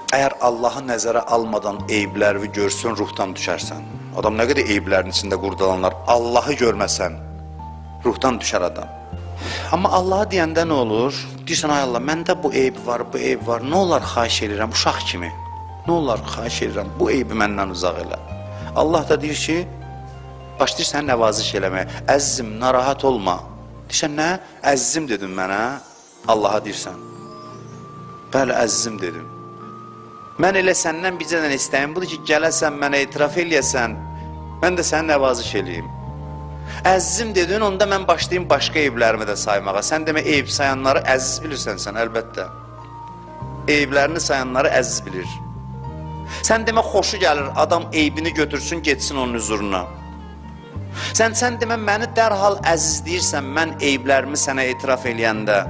Əgər Allahı nəzərə almadan eyiblərini görsün, ruhdan düşərsən. Adam nə qədər eyiblərin içində qurdalanlar, Allahı görməsən, ruhdan düşər adam. Amma Allahı deyəndə nə olur? Deyirsən, ay Allah, məndə bu eyb var, bu eyb var. Nə olar xahiş eləyirəm, uşaq kimi. Nə olar xahiş eləyirəm, bu eybi məndən uzaq elə. Allah da deyir ki, başlayır səni nəvaziş eləməyə. Əzizim, narahat olma. Deyirsən, nə? Əzizim dedin mənə. Allaha deyirsən. Bəli, əzizim dedim. Mən elə səndən bircə dənə istəyim budur ki, gələsən mənə etiraf eləyəsən, mən də səni nəvaziş eləyim. Əzizim dedin, onda mən başlayım başqa eyiblərimi də saymağa. Sən demə eyib sayanları əziz bilirsən sən, əlbəttə. Eyiblərini sayanları əziz bilir. Sən demə xoşu gəlir, adam eybini götürsün, getsin onun hüzuruna. Sən demə məni dərhal əzizləyirsən, mən eyiblərimi sənə etiraf eləyəndə.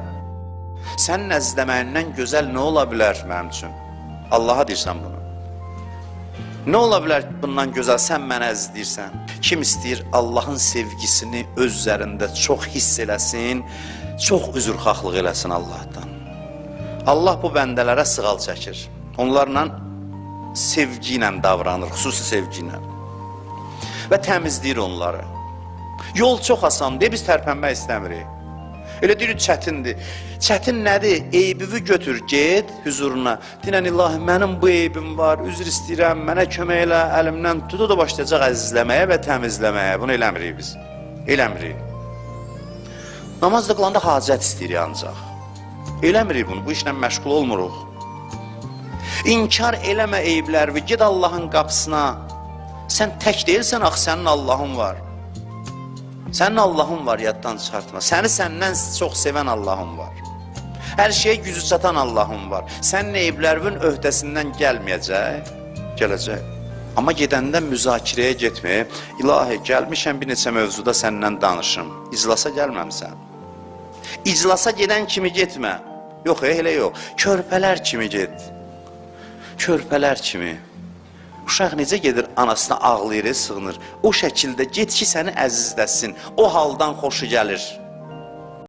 Sənin əzizləməyindən gözəl nə ola bilər mənim üçün? Allaha deyirsən bunu. Nə ola bilər bundan gözəl? Sən məni əzizləyirsən. Kim istəyir Allahın sevgisini öz üzərində çox hiss eləsin, çox üzrxahlıq eləsin Allahdan. Allah bu bəndələrə sığal çəkir. Onlarla sevgi ilə davranır, xüsusi sevgi ilə. Və təmizləyir onları. Yol çox asandır, biz tərpənmək istəmirik. Elə deyirik çətindir. Çətin nədir? Eybini götür, get hüzuruna. Dinən ilahi, mənim bu eybim var, üzr istəyirəm, mənə kömək elə, əlimdən tut, o da başlayacaq əzizləməyə və təmizləməyə. Bunu eləmirik biz. Eləmirik. Namaz da qılanda hacət istəyirik ancaq. Eləmirik bunu, bu işlə məşğul olmuruq. İnkar eləmə eyiblərini, get Allahın qapısına. Sən tək deyilsən, axı sənin Allahın var. Sənin Allahın var, yaddan çıxartma. Səni səndən çox sevən Allahın var. Hər şeyə gücü çatan Allahın var. Sənin eyiblərinin öhdəsindən gəlməyəcək, gələcək. Amma gedəndə müzakirəyə getməyə, ilahi, gəlmişəm bir neçə mövzuda səndən danışım. İclasa gəlməmsən. İclasa gedən kimi getmə. Yox, elə yox. Körpələr kimi get. Körpələr kimi. Uşaq necə gedir anasına ağlayır, sığınır. O şəkildə get ki, səni əzizləsin. O haldan xoşu gəlir.